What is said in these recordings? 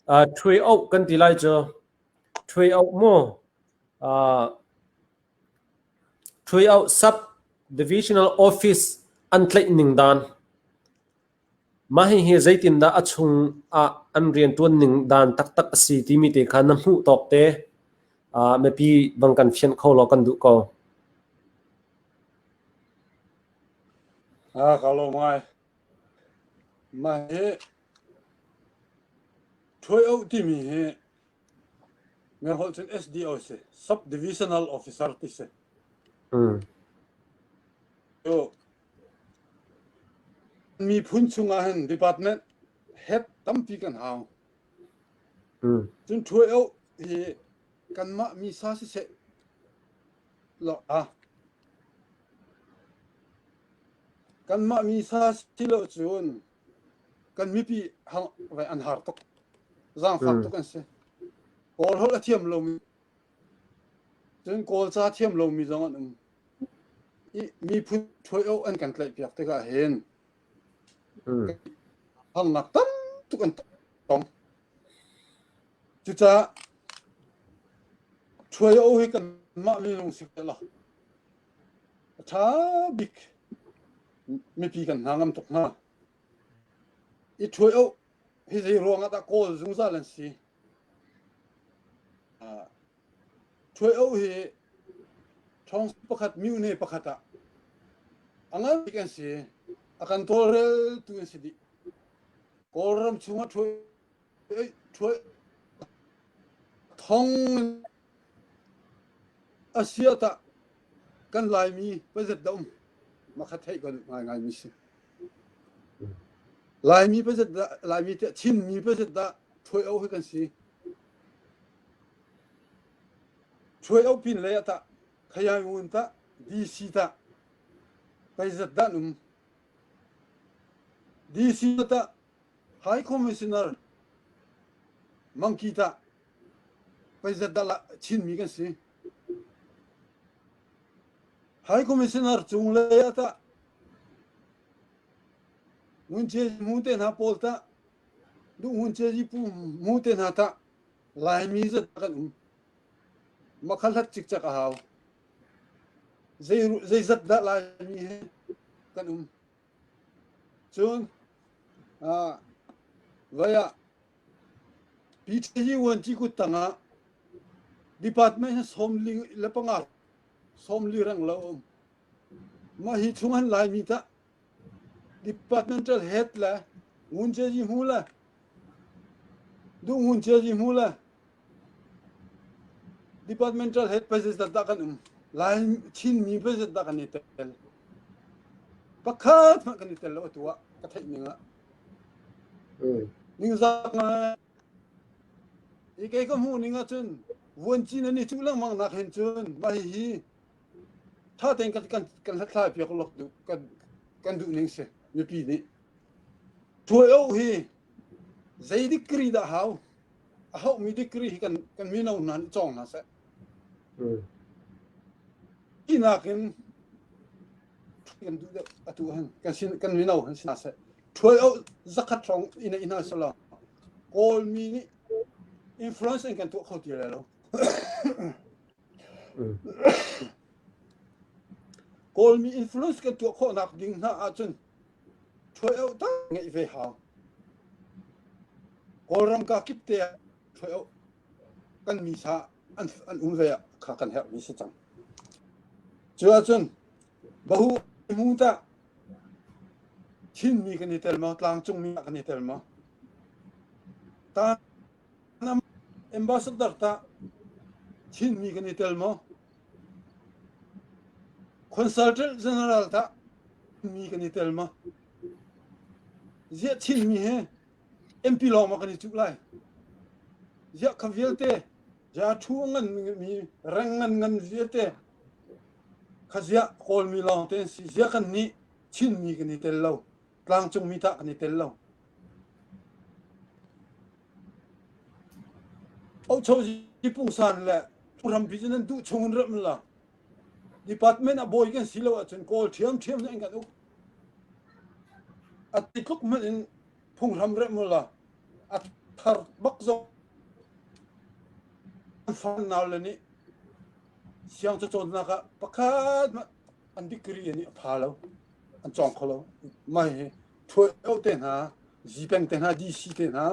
Ṭhui auh kan ti lai cu. Ṭhui auh mu. Ṭhui auh Sub Divisional Office an tlaih ning dan. Mah hihi zeitindah a chung ah an rianṭuan ning dan taktak a si timi te kha na hmuh tawk te mipi bang kan fianh kho law kan duh ko. Ka lawm ngai. Mah hi ṭhuai auh timi hi Mirholh cun SDO si, Sub-Divisional Officer ti si. Cu miphun chungah hin department head tampi kan hau. Cun ṭhuai auh hi kanmah misa siseh lo ah kanmah misa si lo cun kan mipi an har tuk zaangfak tuk an si kawl holh a thiam lomi cun kawl ca thiam lomi zong an um i miphun ṭhuai o an kan tlaih piak tikah hin harnak tam tuk an tong cucaah ṭhuai o hi kanmah minung si la A ṭha bik mipi kan hna ngam tuk hna. I ṭhuai oh hi zei ruang ah dah kawl zungzal an si. Ṭhuai oh hi ṭhawng pakhat myone pakhat ah a ngan bik an si. A kan tawlreltu an si dih. Kawlram chungah ṭhuai ṭhuai thong A si ah tah kan Laimi pazet dah um? Mah kha theih ka duh ngaingaimi si. Laimi pazet dah, Laimi tiah Chinmi pazet dah ṭhuai o hi kan si. Ṭhuai o pin lei ah tah Khayangun tah DC tah pazet dah an um. DC tah High Commissioner Mangki tah Peizat dah Chinmi kan si. High Commissioner cung lei ah tah Ngun Ce Mu te hna pawl tah Duh Ngun Ce Pu Mu te hna tah Laimi zat kan um. Makha hlat cikcek a hau. Zei zeizat dah Laimi he kan um. Cun uh, vai ah PTG vuanci kut tangah department hi 45 40 reng lo um. Mah hi chung han Laimi tah departmental head le ngun ce hmu le duh ngun ce hmu le departmental head president dah kan um. Lai Chinmi president dah kan i tel. Pakhat hmanh kan i tel lo atu ah ka theih ning ah. Ningzak ngai. I kei ka hmuh ning ahcun vuanci nan i cuh lengmang nak hin cun mah hihi ṭha tein kan kan kan hlathlai piak lok duh kan kan duh ning si mipi nih. Ṭhuai oh hi zei degree dah hau? A hauhmi degree hi kan kan mino hna nih cawng hna seh. Tinak in kan duh deuh atu han kan sin kan mino han si hna seh. Ṭhuai oh zakhat hrawng ina ina sala Kawlmi nih influence in kan tuah kho ti lai lo. Kawlmi influence kan tuah khawhnak ding hna ahcun ṭhuai oh tak ngeih ve hau. Kawlram ka kip te ah ṭhuai oh kan mi sa an an um ve ah kha kan herhmi si cang. Cu ahcun bahu mu tah Chinmi kan i tel maw? Tlangcungmi kan i tel maw? Ta ambassador tah Chinmi kan i tel maw? Consultant General tah mi kan i tel maw? Ziah Chinmi he MP lawng maw kan i cuh lai? Ziah kha vialte ja thu ngan mi reng ngan ngan vialte kha ziah Kawlmi lawng te an si ziah kan nih Chinmi kan i tel lo tlangcungmi tah kan i tel lo Ochozi pungsan le rampi cu nan duh chung in ram la department a bawi kan si lo ahcun kawl ṭhiam ṭhiam in kan uk a ti tluk hmanh in phunghram rem la a tha. thar bak zong fan nau le nih siang cacawnnak ah pakhat hmanh an degree nih a pha lo an cawng kho lo mah hi ṭhuai te hna zipeng te hna DC te hna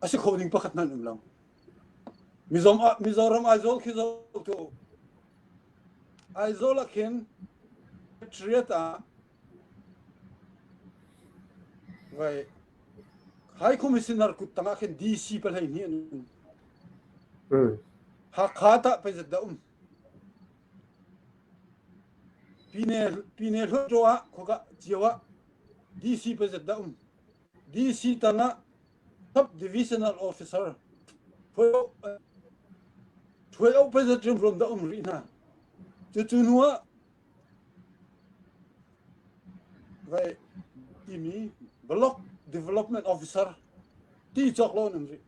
a si kho ding pakhat hmanh um lo Mizoram Aizawl khi zoh tu Aizawl ah khin Patriot ah vai High Commissioner kut tangah khin DC palhei hnih an um. Hakha tah pei dah um. Pine Pine Hluttaw ah khuaka cio ah DC pei dah um. DC tangah Sub Divisional Officer Thuai o pei zat rimrum dah um rih hna. Cucu hnu ah vai timi Block Development Officer ti cawk lo an um rih.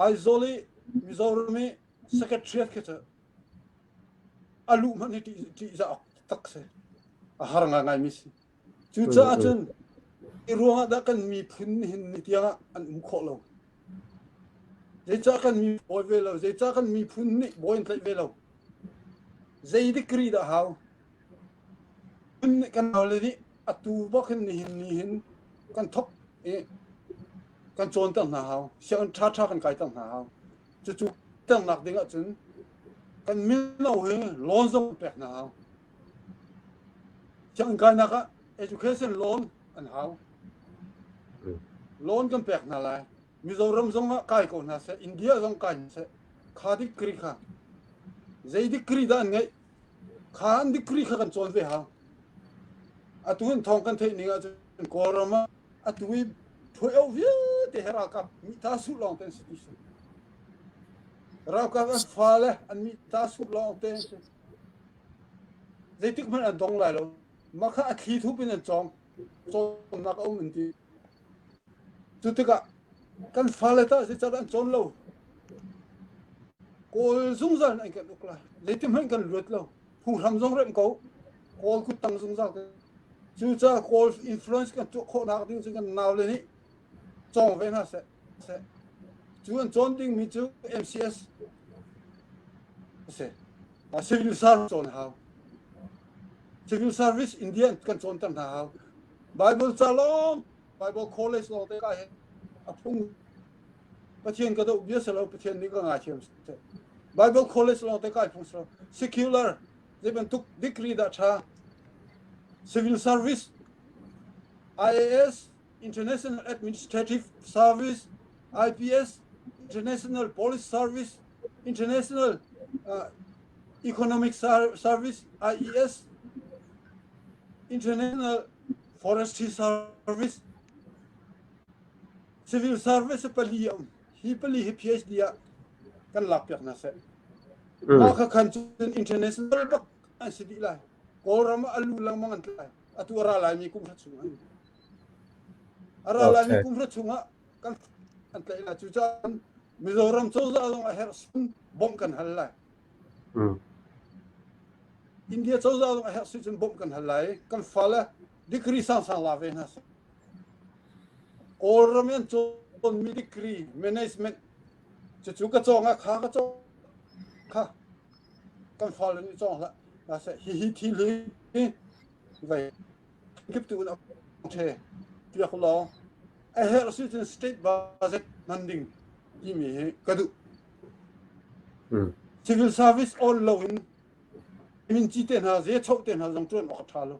Aizawl i Mizoram i Secretariat khi cu a luh hmanh hi ṭihzah awk tak si. A har ngaingaimi si. Cucaah cun i ruangah dah kan miphun nihin ni tiangah an um khawh lo. Zeicah kan mi bawi ve lo? Zeicah kan miphun nih bawi an tlaih ve lo? Zei degree dah hau? Kan naule nih atu bak hin nihin ni hin kan thok i kan cawnter hna hau. Sianginn ṭhaṭha kan kaiter hna hau. Cucu ternak ding ahcun kan mino hi loan zong pek hna hau. Sianginn kainak ah education loan an hau. Loan kan pek hna lai. Mizoram zong ah kai ko hna seh, India zong kai hna seh. Kha degree kha zei degree dah an ngeih? Kha an degree kha kan cawn ve hau. Atu in thawng kan theih ning ahcun Kawlram ah atu i phuai vialte he ralkap mita suh lawng te an si ti si. Ralkap an fale an mita suh lawng te an si. Zeitik hmanh an dong lai lo. Mah kha a thli thup in an cawng. Cawnnak a um an ti. Cu tikah kan fale tah zeicahdah an cawn lo? Kawl zungzal in an kan uk lai. Zeitik hmanh kan luat lo. Phunghram zong remh ko. Kawl kut tang zungzal te. Cucaah Kawl influence kan tuah khawhnak ding cu kan naule nih cawng ve hna seh. seh. Cu an cawn dingmi cu MCS a si. Civil service cawn hau. Civil service India kan cawnter hna hau. Bible ca lawng, Bible college lawng te ka hi a phung Pathian ka doh bia selo Pathian nih ka ngaithiam seh. Bible college lawng te kai phung selo. Secular zei bantuk degree dah tha civil service IAS International Administrative Service IPS International Police Service International uh, Economic Service IES International Forestry Service Civil Service pali a um hi pali hi PhD ah kan lak piak hna seh mah kha khan cun international bak an si dih lai Kawlram ah a lu lengmang an tlai atu a ra laimi kum hra chung ah a ra laimi kum hra chung ah kan an tlaih lai cucaah Mizoram cozah zong a herh sun bawmh kan hal lai India cozah zong a herh si cun bawmh kan hal lai kan fale degree sangsang la ve hna seh Kawlram in an cawnmi degree management cucu ka cawng ah kha ka cawng kha kan fale nih cawng hlah na seh hihi thil hi vai kip tu in the piak law a herh si cun state budget hman ding timi hi ka duh civil service on lo in min ci te hna ze choh te hna zong tuan awk a tha lo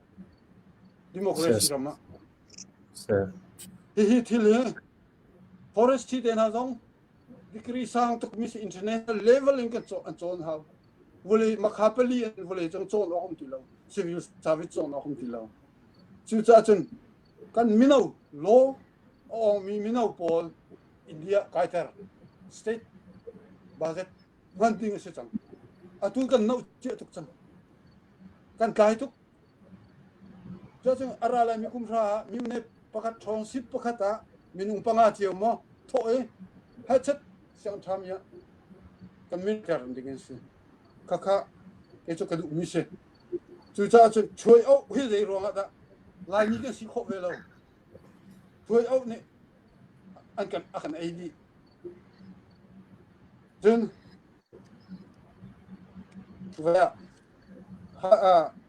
democracy ram ah hihi thil hi forestry te hna zong degree sang tuk mi si international level in kan an cawn hau vawlei makha pali an vawlei cung cawn awk um ti lo civil service cawn awk um ti lo cucaah cun kan mino law a awngmi mino pawl India kaiter state budget hman ding a si cang atu kan no cia tuk cang kan tlai tuk Cuacun a ra laimi kum hra ah mine pakhat ṭhawng sip pakhat ah minung panga cio maw thawh i hachet siang ṭhami ah kan min ter ding in si. Khakha kei cu ka duhmi si. Cucaah cun chuai oh hi zei ruangah dah Laimi kan si khawh ve lo. Thuai auh nih an kan a kan ei dih. Cun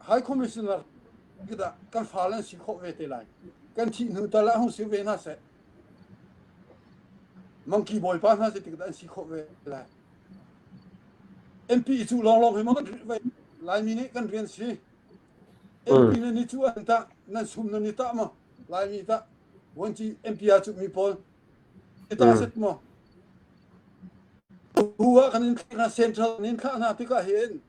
High Commissioner kan fale an si khawh ve te lai. Kan thih hnu tal ah hung si ve hna seh. Mangki bawipa hna si tik an si khawh ve lai. MP cu lawnglawng hi maw kan Laimi nih kan rian si. MP nan i cu an tah nan sum nan i tah maw? Laimi tah vuanci MP ah cu mi pawl i tah set maw? Hu ah kan in thlah hna central in thlah hna tikah hin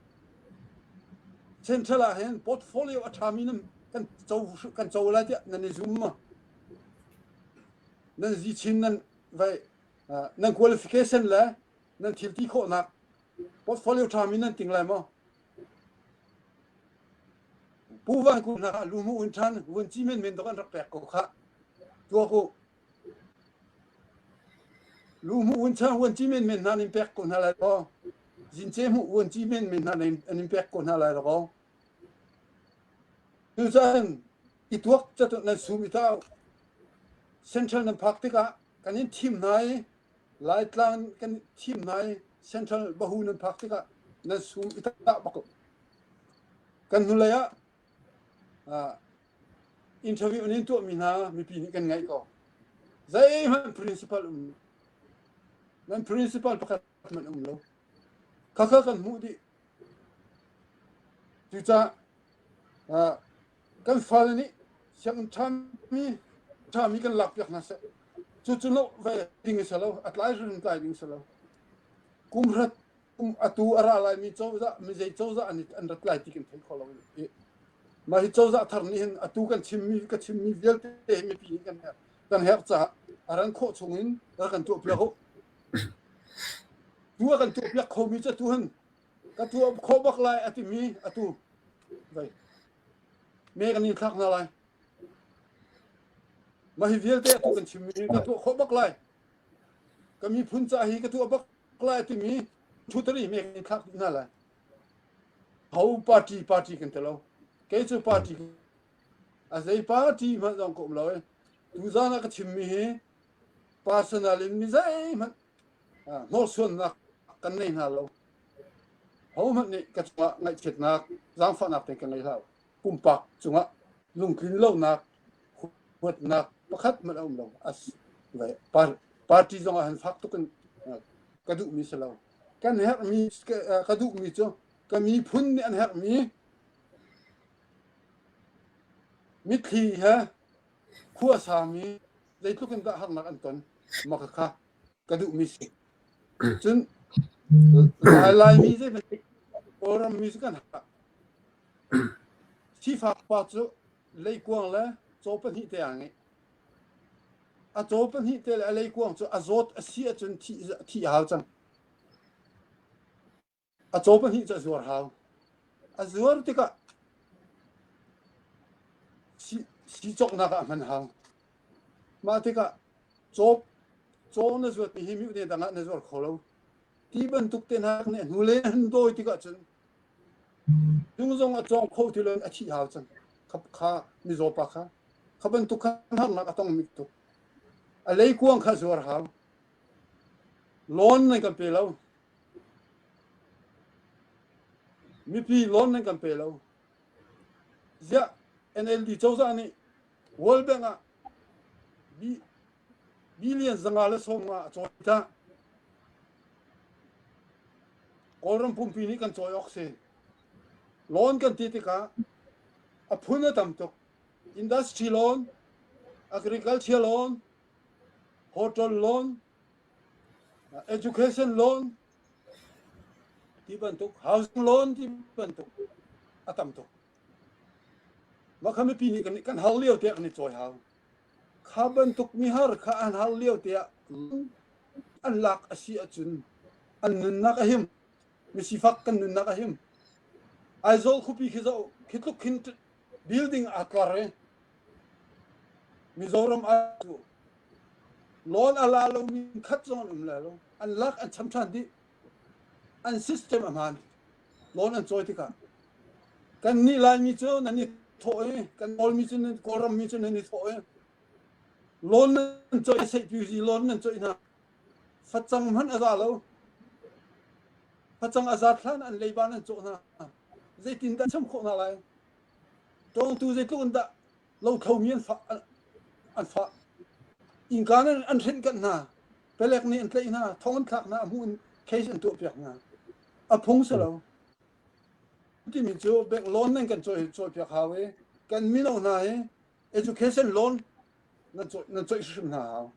central ah hin portfolio a ṭhami nan kan co kan co lai tiah nan i zum maw? Nan zi chin nan vai nan qualification le nan thil ti khawhnak portfolio ṭhami nan ting lai maw? Pu Van Kung hna lu mu un ṭhan vun ci menmen dok an rak pek ko khah. Tuak u. Lu mu un chan vun ci menmen hna nin pek ko hna lai ko. Zince mu vun ci menmen hna an in pek ko hna lai ko. Cucaah i tuak catut nan sum i tau. Central nan phak tikah kan in thim hna i Laitlang kan thim hna i Central Bahu nan phak tikah nan sum i tah bak. Kan hnulei ah interview an in tuahmi hna mipi nih kan ngaih ko. Zeihmanh principal um nan principal pakhat hmanh um lo. Khakha kan hmuh dih. Cucaah kan fale nih sianginn ṭhami ṭhami kan lakpiak hna seh. Cucu lo ve ding a si lo, a tlai hrim tlai ding a si lo. Kum hrat kum atu a ra laimi cozah mi zei cozah an an rat lai ti kan thei kho lo i mah hi cozah thar nih hin atu kan chimmi ka chimmi vialte hi mipi nih kan herh kan herh caah a ran khawh chung in rak kan tuahpiak u. Tu a kan tuahpiak khomi cu atu hin ka tuah khawh bak lai a timi atu vai me kan in thlak hna lai mah hi vialte atu kan chimmi ka tuah khawh bak lai ka miphun ca hi ka tuah bak lai timi thutari me kan in thlak dih hna lai ho party party kan ti lo kei cu party a zei party hmanh zong ka um lo i tuzan ah ka chimmi hi personal in mi zeihmanh hnawhsuannak kan nei hna lo. Hohmanh nih ka cungah ngaihchiatnak, zaangfahnak te ka ngei hlah. Pumpak cungah lungtlin lonak, huatnak pakhat hmanh a um lo. As party zong ah han fak tuk in ka duhmi si lo. Kan herhmi ka duhmi cu ka miphun nih an herhmi mitthli he khua sami zeitluk in dah harnak an ton maka kha ka duhmi si. Cun Laimi zei bantuk Kawlram mi cu kan hak. Sifak pa cu leikuang le caw pahnih te aa ngeih. A caw pahnih te le a leikuang cu a zawt a si ahcun thih a hau cang. A caw pahnih cu a zuar hau. A zuar tikah si cawknak ah a hman hau. Mah tikah caw caw na zuatmi hi mihne dang ah na zuar kho lo. Ti bantuk te hna nih hnu le han dawi tikah cun tung zong a cawng kho ti lo in a thih hau cang. Kha kha mizaw pa kha kha bantuk kha harnak a tong mi tuk. A leikuang kha zuar hau. Loan nan kan pe lo. Mipi loan nan kan pe lo. Ziah NLD cozah nih World Bank ah billion 150 a cawi tah. Kawlram pumpi nih kan cawi awk si. Loan kan ti tikah a phun a tam tuk. Industry loan, agriculture loan, hotel loan, education loan ti bantuk housing loan ti bantuk a tam tuk mah kha mipi nih kan kan har lio tiah kan i cawi hau kha bantuk mihar kha an har lio tiah an lak a si ahcun an nunnak a him misifak kan nunnak a him Aizawl khuapi khi zoh khi tluk khin building aa tlar i Mizoram a cu loan a la lomi khat zong an um lai lo. An lak an cham ṭhan dih. An system a hmaan. Loan an cawi tikah. Kan nih Laimi cu nan i thawh i kan Kawlmi cu nan Kawlram mi cu nan i thawh i. Loan nan coih seihpizi loan nan coih hna. Facang hmanh a za lo. Facang a zat hlan an leiba nan cawh hna. Zeitin dah cham khawh hna lai? Tawngtu zeitluk in dah lothlomi an fah an fah. Innka nan an hrenh kanh hna. Palek nih an tlaih hna, thong an thlak hna, a hmuh in case an tuahpiak hna. A phung si lo. Timi cu bank loan nan kan cawi cawipiak hau i kan mino hna hi education loan nan cawi nan cawi hrim hna hau.